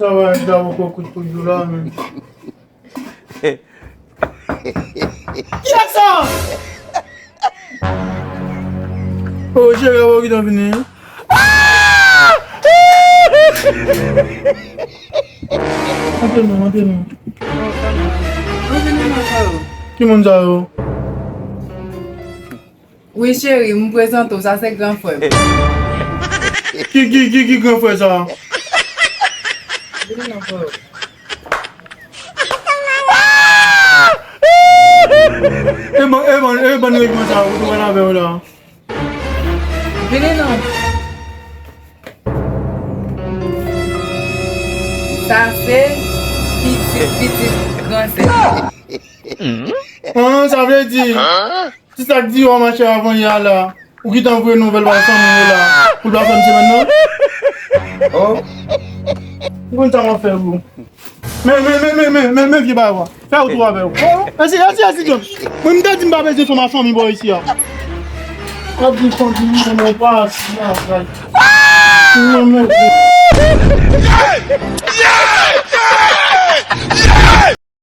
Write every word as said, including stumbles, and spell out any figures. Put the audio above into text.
Sa va, sa va, kout kout jou la, men. Kiyès sa? Oh, cheri, ou gentan vini? Antre non, antre non. Mwen vini non, freo. Ki moun sa yo? Wi, cheri, m prezante w, sa se gran frè m. Ki, ki, ki, ki gran frè sa? Vini non, freo. E bon, e bon, e bon, regman sa, ou tou wè avè w la. Vini non. Sa se pitit, pitit gran sè. Ah, sa vle di, se sa k di w, machè, avan yè a la. Ou gentan voye nouvèl bay fanmi yo la. Pou l pa fè m semèn nan. Oh. Ou konn sa w ap fè, bro. Men, men, men, men, men, men, men vye bagay. Fè ou tou avè w. Esi, esi, esi, John. Mwen, m te di m pa bezwen fanm a fanmi bò isi a. W ap di fanm di mwen, mwen pa si la, guys. Mwen, mwen,